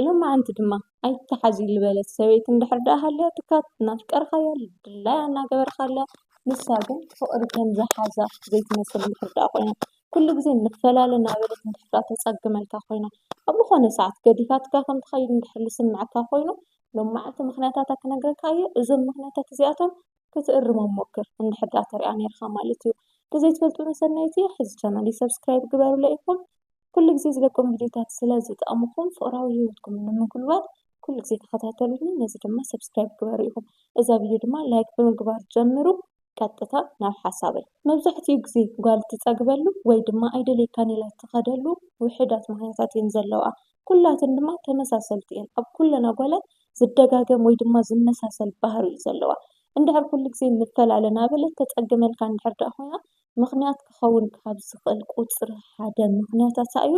ሎማዓንቲ ድማ ኣይትሓዚ ዝበለት ሰበይቲ እንድሕር ደኣ ሃልያትካ፣ እናፍቀርካያ፣ ድላያ እናገበርካላ፣ ንሳ ግን ፍቕሪ ከም ዝሓዛ ዘይትመስል እንድሕር ደኣ ኮይና፣ ኩሉ ግዜ ንፈላለ እናበለት እንድሕር ደኣ ተጸግመልካ ኮይና፣ ኣብ ዝኾነ ሰዓት ገዲፋትካ ከም ትኸይድ እንድሕር ዝስምዓካ ኮይኑ፣ ሎማዓንቲ ምኽንያታታ ክነግረካ እየ። እዞም ምኽንያታት እዚኣቶም ክትእርሞም ሞክር፣ እንድሕር ደኣ ተሪኣ ነይርካ ማለት እዩ። ተዘይትፈልጡኒ ሰናይት እየ፣ ሕዚ ቻናለይ ሰብስክራይብ ግበሩለይ ኢኹም። ኩሉ ግዜ ዝለቆም ቪድዮታት ስለ ዝጠቕምኹም ፍቕራዊ ህይወትኩም ንምጉልባት ኩሉ ግዜ ተኸታተሉኒ። ነዚ ድማ ሰብስክራይብ ግበሩ ኢኹም። እዛ ቪድዮ ድማ ላይክ ብምግባር ጀምሩ። ቀጥታ ናብ ሓሳበይ። መብዛሕትኡ ግዜ ጓል ትጸግበሉ ወይ ድማ ኣይደልየካን ኢላ ትኸደሉ ውሑዳት ምኽንያታት እየን ዘለዋ። ኩላተን ድማ ተመሳሰልቲ እየን። ኣብ ኩለን ኣጓላት ዝደጋገም ወይ ድማ ዝመሳሰል ባህሪ እዩ ዘለዋ። እንድሕር ኩሉ ግዜ ንፈላለ እናበለት ተጸግመልካ እንድሕር ደኣ ኮይና፣ ምኽንያት ክኸውን ካብ ዝኽእል ቁጽሪ ሓደ ምኽንያታታ እዩ፣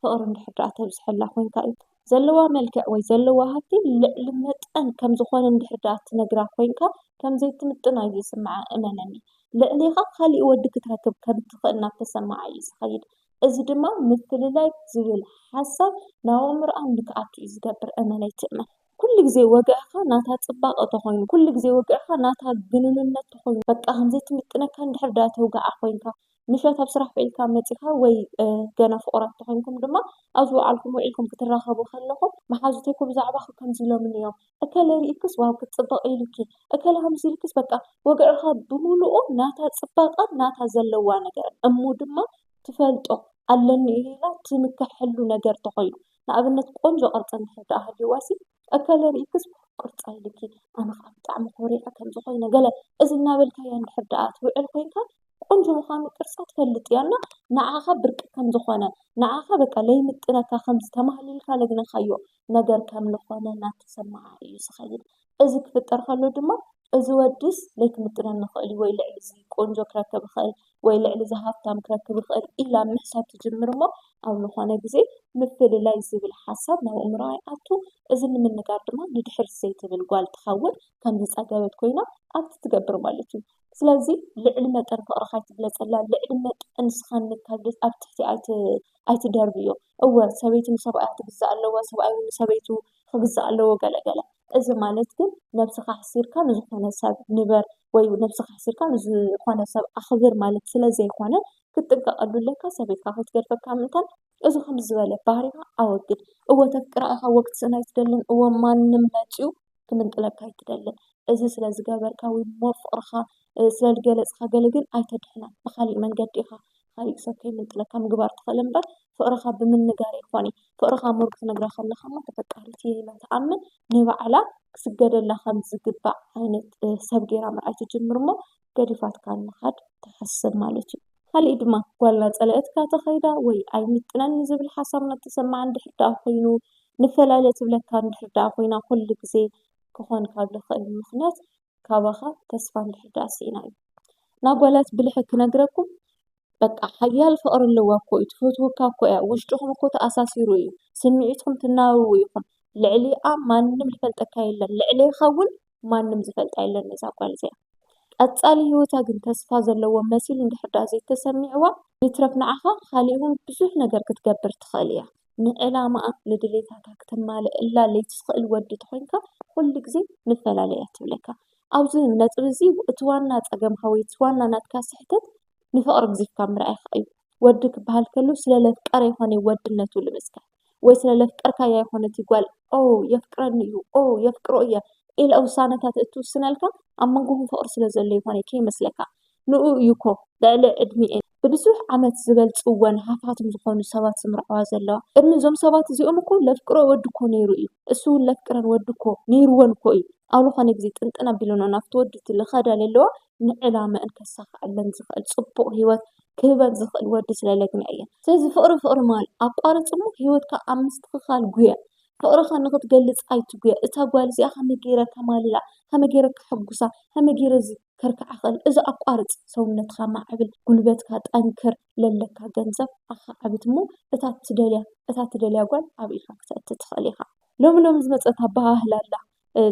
ፍቕሪ እንድሕር ደኣ ተብዝሐላ ኮይንካ እዩ። ዘለዋ መልክዕ ወይ ዘለዋ ሃብቲ ልዕሊ መጠን ከም ዝኾነ እንድሕር ደኣ ትነግራ ኮይንካ፣ ከም ዘይትምጥና እዩ ዝስምዓ፣ እመነኒ። ልዕሌኻ ካሊእ ወዲ ክትረክብ ከም እትኽእል ናብ ተሰምዓ እዩ ዝኸይድ። እዚ ድማ ምፍልላይ ዝብል ሓሳብ ናብ ኣእምሮኣ ንክኣቱ እዩ ዝገብር፣ እመነይ ትእመን። ኩሉ ግዜ ወግዕኻ ናታ ጽባቐ ተኾይኑ፣ ኩሉ ግዜ ወግዕኻ ናታ ግንንነት ተኾይኑ፣ በቃ ከም ዘይትምጥነካ እንድሕር ደኣ ተውግዓ ኮይንካ፣ ምሸት ኣብ ስራሕ ውዒልካ መጺኻ ወይ፣ እ፣ ገና ፍቑራት ተኾይንኩም ድማ ኣብ ዝወዓልኩም ውዒልኩም ክትራኸቡ ከለኹም፣ መሓዙተይኮ ብዛዕባኺ ከምዚ ኢሎምኒ እዮም፣ እከለ ርኢክስ ዋው ክትጽብቕ ኢሉኪ፣ እከለ ከምዚ ኢልክስ፣ በቃ ወግዕኻ ብምሉኡ ናታ ጽባቐን ናታ ዘለዋ ነገር እሞ ድማ ትፈልጦ ኣለኒ ኢላ ትምከሐሉ ነገር ተኾይኑ፣ ንኣብነት ቆንጆ ቅርጺ እንድሕር ደኣ ሃልዩዋሲ፣ እከለ ርኢክስ ቅርጻ ኢልኪ፣ ኣነ ኸዓ ብጣዕሚ ኮሪዐ ከምዚ ኮይነ ገለ፣ እዚ እናበልካያ እንድሕር ደኣ ትውዕል ኮይንካ፣ ቆንጆ ምዃኑ ቅርጻ ትፈልጥ እያ እና ንዓኻ ብርቂ ከም ዝኾነ፣ ንዓኻ በቃ ለይምጥነካ ከም ዝተማህለልካ ለግነኻዮ ነገር ከም ዝኾነ እናተሰምዓ እዩ ዝኸይድ። እዚ ክፍጠር ከሎ ድማ፣ እዚ ወድስ ለይክምጥነኒ ይኽእል እዩ፣ ወይ ልዕሊ እዚ ቆንጆ ክረክብ ይኽእል፣ ወይ ልዕሊ እዚ ሃብታም ክረክብ ይኽእል ኢላ ምሕሳብ ትጅምር እሞ፣ ኣብ ዝኾነ ግዜ ምፍልላይ ዝብል ሓሳብ ናብ ኣእምሮኣ ይኣቱ። እዚ ንምንጋር ድማ ንድሕር ዘይትብል ጓል ትኸውን፣ ከም ዝጸገበት ኮይና ኣብቲ ትገብር ማለት እዩ። ስለዚ ልዕሊ መጠን ፍቕርኻ ኣይትግለጸላ፣ ልዕሊ መጠን ስኻን ካብ ኣብ ትሕቲ ኣይት-፣ ኣይትደርብዮ። እወ፣ ሰበይቲ ንሰብኣያ ትግዛእ ኣለዋ፣ ሰብኣይ እውን ንሰበይቱ ክግዛእ ኣለዎ ገለ ገለ። እዚ ማለት ግን ነብስኻ ኣሕሲርካ ንዝኾነ ሰብ ንበር ወይ ነብስኻ ኣሕሲርካ ንዝኾነ ሰብ ኣኽብር ማለት ስለ ዘይኮነ ክትጥንቀቐሉ ኣለካ። ሰበይትካ ከይትገድፈካ ምእንታን እዚ ከም ዝበለ ባህሪኻ ኣወግድ። እወ ተፍቅራ ኢኻ፣ እወ ክትስእና ኣይትደልን፣ እወ ማንም መፂኡ ክምንጥለካ ኣይትደልን። እዚ ስለ ዝገበርካ ወይ እሞ ፍቕርኻ፣ እ፣ ስለ ዝገለጽካ ገለ ግን ኣይተድሕና። ብኻሊእ መንገዲ ኢኻ ካሊእ ሰብ ከይምንጥለካ ምግባር ትኽእል እምበር ፍቕርኻ ብምንጋር ኣይኮነ። ፍቕርኻ ምሩቕ ክትነግራ ከለኻ እሞ ተፈቃሪት እየ ኢላ ትኣምን፣ ንባዕላ ክስገደላ ከም ዝግባእ ዓይነት፣ እ፣ ሰብ ገይራ ምርኣይ ትጅምር እሞ ገዲፋትካ ንምኻድ ትሓስብ ማለት እዩ። ካሊእ ድማ ጓል እናጸለአትካ ተኸይዳ ወይ ኣይምጥነኒ ዝብል ሓሳብ እናተሰምዓ እንድሕር ደኣ ኮይኑ፣ ንፈላለ ትብለካ እንድሕር ደኣ ኮይና፣ ኩሉ ግዜ ክኾን ካብ ዝኽእል ምኽንያት ካባኻ ተስፋ እንድሕር ደኣ ስኢና እዩ። ናጓላት ብልሒ ክነግረኩም፣ በቃ ሓያል ፍቕሪ ኣለዋ እኮ እዩ፣ ትፈትወካ እኮ እያ፣ ውሽጥኹም እኮ ተኣሳሲሩ እዩ፣ ስምዒትኩም ትናበቡ ኢኹም። ልዕሊኣ ማንም ዝፈልጠካ የለን፣ ልዕሌኻ እውን ማንም ዝፈልጣ የለን ነዛ ጓል እዚኣ። ቀጻሊ ህይወታ ግን ተስፋ ዘለዎ መሲሉ እንድሕር ደኣ ዘይተሰሚዕዋ፣ ይትረፍ ንዓኻ፣ ካሊእ እውን ብዙሕ ነገር ክትገብር ትኽእል እያ። ንዕላማኣ፣ ንድሌታታ ክተማልእላ ለይትኽእል ወዲ ተኾይንካ፣ ኩሉ ግዜ ንፈላለ እያ ትብለካ። ኣብዚ ነጥቢ እዚ እቲ ዋና ጸገምካ ወይ እቲ ዋና ናትካ ስሕተት ንፍቕሪ ግዚፍካ ምርኣይካ እዩ። ወዲ ክበሃል ከሎ ስለ ለፍቀረ ይኾነ ወድነቱ ልምስካ ወይ ስለ ለፍቀርካያ ይኾነ እቲ ጓል ኦ የፍቅረኒ እዩ ኦ የፍቅሮ እየ ኢላ ውሳነታት እትውስነልካ ኣብ መንጎኹም ፍቕሪ ስለ ዘሎ ይኾነ ከይመስለካ። ንኡ እዩ እኮ ልዕሊ ዕድሚኤን ብብዙሕ ዓመት ዝበልጽወን ሃፋትም ዝኾኑ ሰባት ዝምርዓዋ ዘለዋ። ቅድሚ እዞም ሰባት እዚኦም እኮ ለፍቅሮ ወዲ እኮ ነይሩ እዩ። እሱ እውን ለፍቅረን ወዲ እኮ ነይርወን እኮ እዩ። ኣብ ዝኾነ ግዜ ጥንጥን ኣቢለኖ ናብቲ ወዲ እቲ ልኸዳ ለለዋ ንዕላመአን ከሳኽዐለን ዝኽእል ጽቡቕ ህይወት ክህበን ዝኽእል ወዲ ስለ ለግንዐ እየን። ስለዚ ፍቕሪ ፍቕሪ ማል ኣቋርጽ እሞ ህይወትካ ኣብ ምስትኽኻል ጉየ። ፍቕርኻ ንኽትገልጽ ኣይትጉየ። እታ ጓል እዚኣ ከመይ ገይረ ከማልላ፣ ከመይ ገይረ ከሐጉሳ፣ ከመይ ገይረ እዚ ከርክዓ ክእል፣ እዚ ኣቋርጽ። ሰውነትካ ማዕብል፣ ጉልበትካ ጠንክር፣ ለለካ ገንዘብ ኣኻዕብት እሞ እታ ትደልያ፣ እታ ትደልያ ጓል ኣብ ኢድካ ክተእቲ ትኽእል ኢኻ። ሎሚ ሎሚ ዝመጸት ኣበሃህላ ኣላ።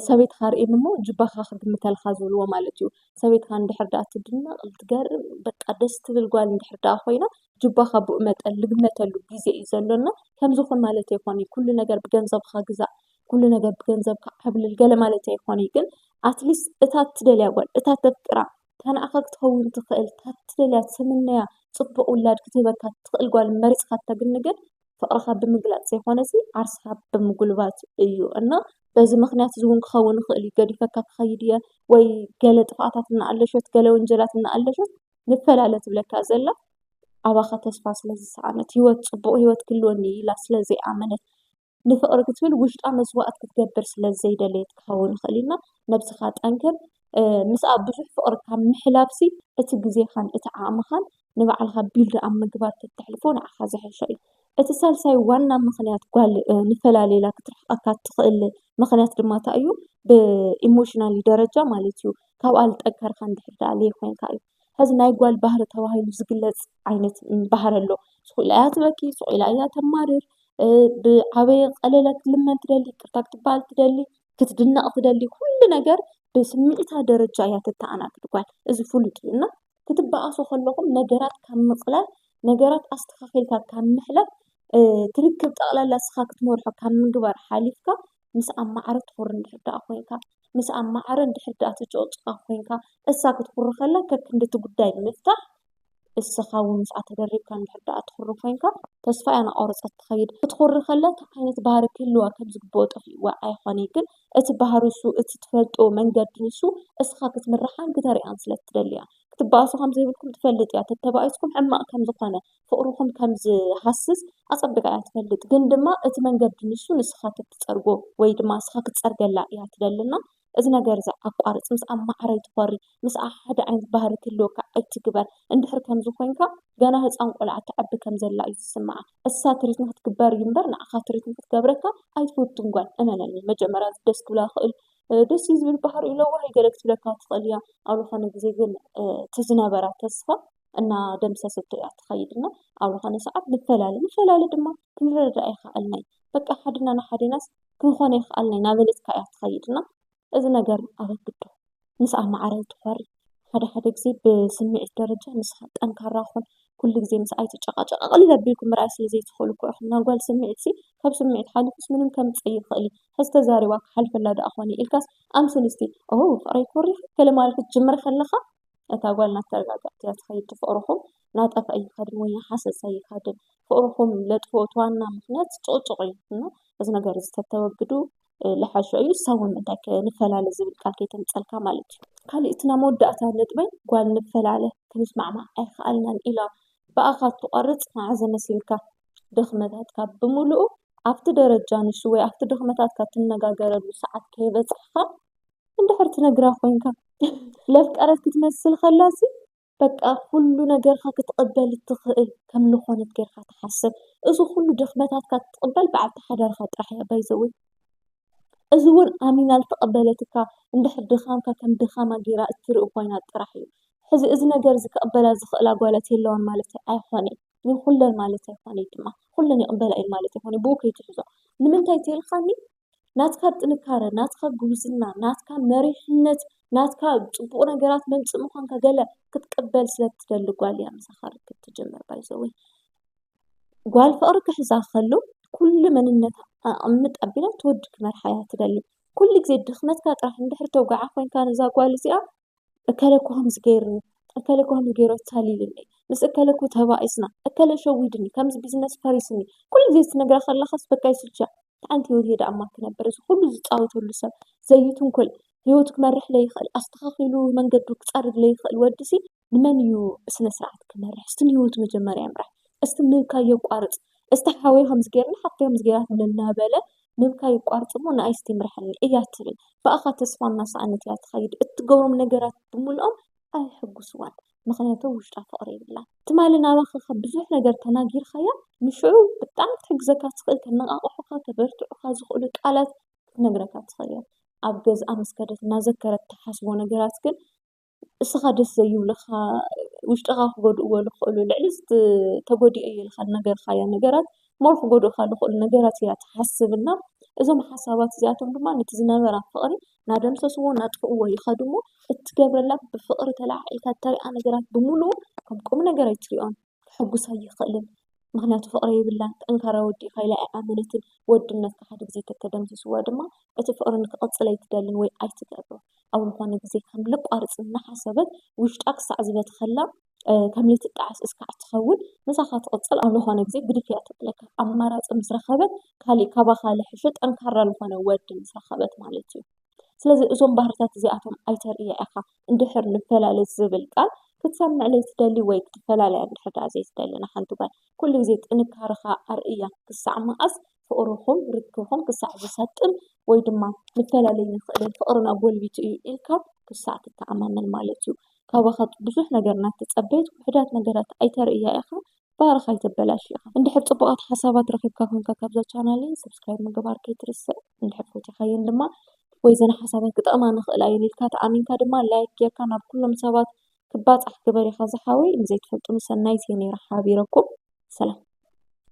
ሰበይትኻ ርእየን እሞ ጅባኻ ክግምተልካ ዝብልዎ ማለት እዩ። ሰበይትኻ እንድሕር ደኣ ትድነቕ ትገርም በቃ ደስ ትብል ጓል እንድሕር ደኣ ኮይና ጅባኻ ብኡ መጠን ልግመተሉ ግዜ እዩ ዘሎና። ከምዚ ኹን ማለት ኣይኮን እዩ ኩሉ ነገር ብገንዘብካ ግዛእ፣ ኩሉ ነገር ብገንዘብካ ዓብልል ገለ ማለት ኣይኮን እዩ። ግን ኣትሊስት እታ ትደልያ ጓል እታ ተፍቅራ እታ ንዓኻ ክትኸውን ትኽእል እታ ትደልያ ትምነያ ጽቡቕ ውላድ ክትህበካ ትኽእል ጓል መሪጽካ ተግኒ ግን ፍቕርኻ ብምግላጽ ዘይኮነሲ ዓርስኻ ብምጉልባት እዩ እና በዚ ምኽንያት እዚ እውን ክኸውን ይኽእል እዩ። ገዲፈካ ክኸይድ እየ ወይ ገለ ጥፍኣታት እናኣለሾት ገለ ወንጀላት እናኣለሾት ንፈላለ ትብለካ ዘላ ኣባኻ ተስፋ ስለ ዝሰኣነት ህይወት ጽቡቕ ህይወት ክህልወኒ ኢላ ስለ ዘይኣመነት ንፍቕሪ ክትብል ውሽጣ መስዋእት ክትገብር ስለ ዘይደለየት ክኸውን ይኽእል ኢልና ነብስኻ ጠንክር። ምስኣ ብዙሕ ፍቕሪ ካብ ምሕላፍሲ እቲ ግዜኻን እቲ ዓቕምኻን ንባዕልኻ ቢልድ ኣብ ምግባር ተተሕልፎ ንዓኻ ዝሕሸ እዩ። እቲ ሳልሳይ ዋና ምኽንያት ጓል ንፈላሌላ ክትርሕቐካ ትኽእል ምኽንያት ድማ እንታይ እዩ? ብኢሞሽናሊ ደረጃ ማለት እዩ። ካብኣ ዝጠንከርካ እንድሕር ደኣ ለይኮይንካ እዩ። ሕዚ ናይ ጓል ባህሪ ተባሂሉ ዝግለጽ ዓይነት ባህሪ ኣሎ። ስቕ ኢላ እያ ትበኪ፣ ስቕ ኢላ እያ ተማርር፣ ብዓበየ ቀለለ ክትልመን ትደሊ፣ ይቅርታ ክትበሃል ትደሊ፣ ክትድነቕ ትደሊ፣ ኩሉ ነገር ብስምዒታ ደረጃ እያ ተተኣናግድ ጓል። እዚ ፍሉጥ እዩ እና ክትበኣሱ ከለኹም ነገራት ካብ ምቕላል፣ ነገራት ኣስተኻኺልካ ካብ ምሕላፍ፣ ትርክብ ጠቕላላ እስኻ ክትመርሖ ካብ ምግባር ሓሊፍካ ምስ ኣማዕረ ትኹሪ እንድሕር ደኣ ኮይንካ፣ ምስ ኣማዕረ እንድሕር ደኣ ትጭቕጭቓ ኮይንካ፣ እሳ ክትኹሪ ከላ ከክንዲ እቲ ጉዳይ ንምፍታሕ እስኻ እውን ምስኣ ተደሪብካ እንድሕር ደኣ ትኹሪ ኮይንካ ተስፋ እያ ናቆረፀት ትኸይድ። ክትኹሪ ከላ እንታይ ዓይነት ባህሪ ክህልዋ ከም ዝግብኦ ጠፊእዋ ኣይኾነይ ግን እቲ ባህሪ እሱ እቲ ትፈልጦ መንገዲ ንሱ እስኻ ክትምርሓን ክተርእያን ስለ ትደሊ እያ። ክትበኣሱ ከም ዘይብልኩም ትፈልጥ እያ። ተተባኢስኩም ሕማቕ ከም ዝኾነ ፍቕርኹም ከም ዝሃስስ ኣጸቢቓ እያ ትፈልጥ። ግን ድማ እቲ መንገዲ ንሱ ንስኻ ተትጸርጎ ወይ ድማ ንስኻ ክትጸርገላ እያ ትደልና። እዚ ነገር እዚ ኣቋርጽ፣ ምስኣ ማዕረ ኣይትኾሪ፣ ምስኣ ሓደ ዓይነት ባህሪ ክህልወካ ኣይትግበር። እንድሕር ከምዚ ኮይንካ ገና ህጻን ቆልዓ ትዓቢ ከም ዘላ እዩ ዝስምዓ። እሳ ትሪት ንክትግበር እዩ እምበር ንዓኻ ትሪት ንክትገብረካ ኣይትፈቱን ጓል። እመነኒ መጀመርያ ደስ ክብላ ይኽእል ደስ እዩ ዝብል ባህሪ እዩ ለዋህ ገለ ክትብለካ ትኽእል እያ። ኣብ ዝኾነ ግዜ ግን እቲ ዝነበራ ተስፋ እናደምሰሰቶ እያ ትኸይድ እና ኣብ ዝኾነ ሰዓት ንፈላለ ንፈላለ ድማ ክንረዳእ ኣይኸኣልናይ በቃ ሓድና ንሓደናስ ክንኾነ ይኸኣልናይ ናበለትካ እያ ትኸይድ እና እዚ ነገር ኣበግዶ ምስኣ ማዕረ ኣይትኾሪ ሓደ ሓደ ግዜ ብስምዒት ደረጃ ንስኻ ጠንካራ ኹን ኩሉ ግዜ ምስ ኣይትጨቃጨቃ ቅልል ኣቢልኩም ምርኣይ ስለ ዘይትኽእሉ እኮ ኢኹም ናይ ጓል ስምዒት ሲ ካብ ስምዒት ሓሊፉስ ምንም ከምፅእ ይኽእል እዩ ሕዚ ተዛሪባ ክሓልፈላ ደኣ ኾነ ኢልካስ ኣምስል እስቲ ኦ ፍቕረይ ኮሪኻ ገለ ማለት ክትጅምር ከለኻ እታ ጓል እናተረጋግዐት እያ ትኸይድ ፍቕርኹም ናጠፍአ ይኸድን ወይ ናሓሰሰ ይኸድን ፍቕርኹም ለጥፍኦ እቲ ዋና ምኽንያት ጭቕጭቕ እዩ እና እዚ ነገር እዚ ተተወግዱ ልሓሾ እዩ። እሳ እውን እንታይ ከ ንፈላለ ዝብል ቃል ከይተምፀልካ ማለት እዩ። ካሊእ እቲ ናይ መወዳእታ ነጥበይ ጓል ንፈላለ ክንስማዕማዕ ኣይከኣልናን ኢላ ብኣኻ ትቆርፅ መዓዘ መሲልካ ድኽመታትካ ብምሉኡ ኣብቲ ደረጃ ንሱ ወይ ኣብቲ ድኽመታትካ ትነጋገረሉ ሰዓት ከይበፃሕኻ እንድሕር ትነግራ ኮይንካ ለፍቀረት ክትመስል ከላሲ በቃ ኩሉ ነገርካ ክትቕበል እትኽእል ከም ዝኾነት ጌርካ ትሓስብ። እዚ ኩሉ ድኽመታትካ ክትቕበል በዓልቲ ሓዳርካ ጥራሕ እያ ባይዘወይ። እዚ እውን ኣሚና ዝተቐበለትካ እንድሕር ድኻምካ ከም ድኻማ ጌራ እትርኢ ኮይና ጥራሕ እዩ። ሕዚ እዚ ነገር እዚ ክቕበላ ዝኽእላ ጓላት የለዋን ማለት ኣይኾነይ። ግን ኩለን ማለት ኣይኾነይ ድማ። ኩለን ይቕበላ እየን ማለት ኣይኮነይ። ብኡ ከይትሕዞ። ንምንታይ ተይልካኒ? ናትካ ጥንካረ፣ ናትካ ጉብዝና፣ ናትካ መሪሕነት፣ ናትካ ፅቡቕ ነገራት መምፅእ ምዃንካ ገለ ክትቅበል ስለ ትደሊ ጓል እያ ምሳኻ ርክብ ትጅምር ባይዘወይ። ጓል ፍቕሪ ክሕዛ ከሉ ኩሉ መንነታ ኣቕምጥ ኣቢላ ትወዲ ክመርሓ እያ ትደሊ። ኩሉ ግዜ ድኽመትካ ጥራሕ እንድሕር ተውግዓ ኮይንካ ነዛ ጓል እዚኣ እከለ እኮ ከምዚ ገይርኒ፣ እከለ እኮ ከምዚ ገይሩ ኣታሊልኒ፣ ምስ እከለ እኮ ተባኢስና፣ እከለ ሸዊድኒ፣ ከምዚ ቢዝነስ ፈሪስኒ፣ ኩሉ ግዜ ትነግራ ከለኻስ በቃ ይስልችያ። እንታይ ዓይነት ህይወት እየ ደኣ እማ ክነብር? እዚ ኩሉ ዝጻወተሉ ሰብ ዘይትንኩል፣ ህይወቱ ክመርሕ ለይኽእል፣ ኣስተኻኺሉ መንገዱ ክጸርግ ለይኽእል ወዲሲ ንመን እዩ ብስነ ስርዓት ክመርሕ? እስቲ ንህይወቱ መጀመርያ ይምራሕ። እስቲ ምብካይ የቋርጽ። እስቲ ሓወይ ከምዚ ገይርኒ፣ ሓፍተይ ከምዚ ገይራትኒ እናበለ ምብካይ የቋርጽ እሞ ንኣይ እስቲ ምርሐኒ እያ ትብል። ብኣኻ ተስፋ እናሰኣነት እያ ትኸይድ። እትገብሮም ነገራት ብምልኦም ኣየሐጉስዋን። ምኽንያቱ ውሽጣ ፍቕሪ የብላን። ትማሊ ናባኻ ካብ ብዙሕ ነገር ተናጊርካያ፣ ንሽዑ ብጣዕሚ ክትሕግዘካ ትኽእል፣ ከነቓቕሑኻ፣ ከበርትዑኻ ዝኽእሉ ቃላት ክትነግረካ ትኽእል እያ። ኣብ ገዝኣ ምስ ከደት እናዘከረት ትሓስቦ ነገራት ግን እስኻ ደስ ዘይብሉኻ፣ ውሽጥኻ ክጎድእዎ ዝኽእሉ፣ ልዕሊ ዝት-፣ ተጎዲኤ እየ ኢልካ ዝነገርካያ ነገራት ሞር ክጎድኡኻ ዝኽእሉ ነገራት እያ ትሓስብ እና እዞም ሓሳባት እዚኣቶም ድማ ነቲ ዝነበራ ፍቕሪ እናደምሰስዎ እናጥፍእዎ ይኸዱ እሞ፣ እትገብረላ ብፍቕሪ ተለዓዒልካ እተሪኣ ነገራት ብምሉኡ ከም ቁም ነገር ኣይትሪኦን። ከሐጉሳ ኣይኽእልን። ምኽንያቱ ፍቕሪ የብላን። ጠንካራ ወዲ ኢኻ ኢላ ኣይኣመነትን። ወድነትካ ሓደ ግዜ ተተደምሲስዋ ድማ እቲ ፍቕሪ ንክቕጽል ኣይትደልን ወይ ኣይትገብሮ። ኣብ ዝኾነ ግዜ ከም ልቋርጽ እናሓሰበት ውሽጣ ክሳዕ ዝበትኸላ ከም ለይቲ ጣዕስ እስካዕ ትኸውን ምሳኻ ትቕጽል ኣብ ዝኾነ ግዜ ግድፍ እያ ተብለካ። ኣማራጺ ምስ ረኸበት ካሊእ ካባኻ ልሕሹ ጠንካራ ዝኾነ ወዲ ምስ ረኸበት ማለት እዩ። ስለዚ እዞም ባህርታት እዚኣቶም ኣይተርእያ ኢኻ። እንድሕር ንፈላለ ዝብል ቃል ክትሰምዕ ለይትደሊ ወይ ክትፈላለያ እንድሕር ደኣ ዘይትደሊ ንሓንቲ ጓል ኩሉ ግዜ ጥንካረኻ ኣርእያ። ክሳዕ መኣስ ፍቕርኹም ርክብኹም ክሳዕ ዝሰጥም ወይ ድማ ንፈላለይ ንኽእልን ፍቕርና ጎልቢቱ እዩ ኢልካ ክሳዕ ትተኣማመን ማለት እዩ። ካባኻ ብዙሕ ነገር እናተጸበየት ውሑዳት ነገራት ኣይተርእያ ኢኻ። ባህርኻ ኣይተበላሽ ኢኻ። እንድሕር ጽቡቓት ሓሳባት ረኺብካ ኮንካ ካብዛ ቻናለይ ሰብስክራይብ ምግባር ከይትርስዕ። እንድሕር ፈቲኻየን ድማ ወይ ዘን ሓሳባት ክጠቕማ ንኽእላ እየን ኢልካ ተኣሚንካ ድማ ላይክ ጌርካ ናብ ኩሎም ሰባት ክባጻሕ ግበር ኢኻ ዝሓወይ። ንዘይትፈልጡ ሰናይት እየ ነይረ ሓቢረኩም። ሰላም።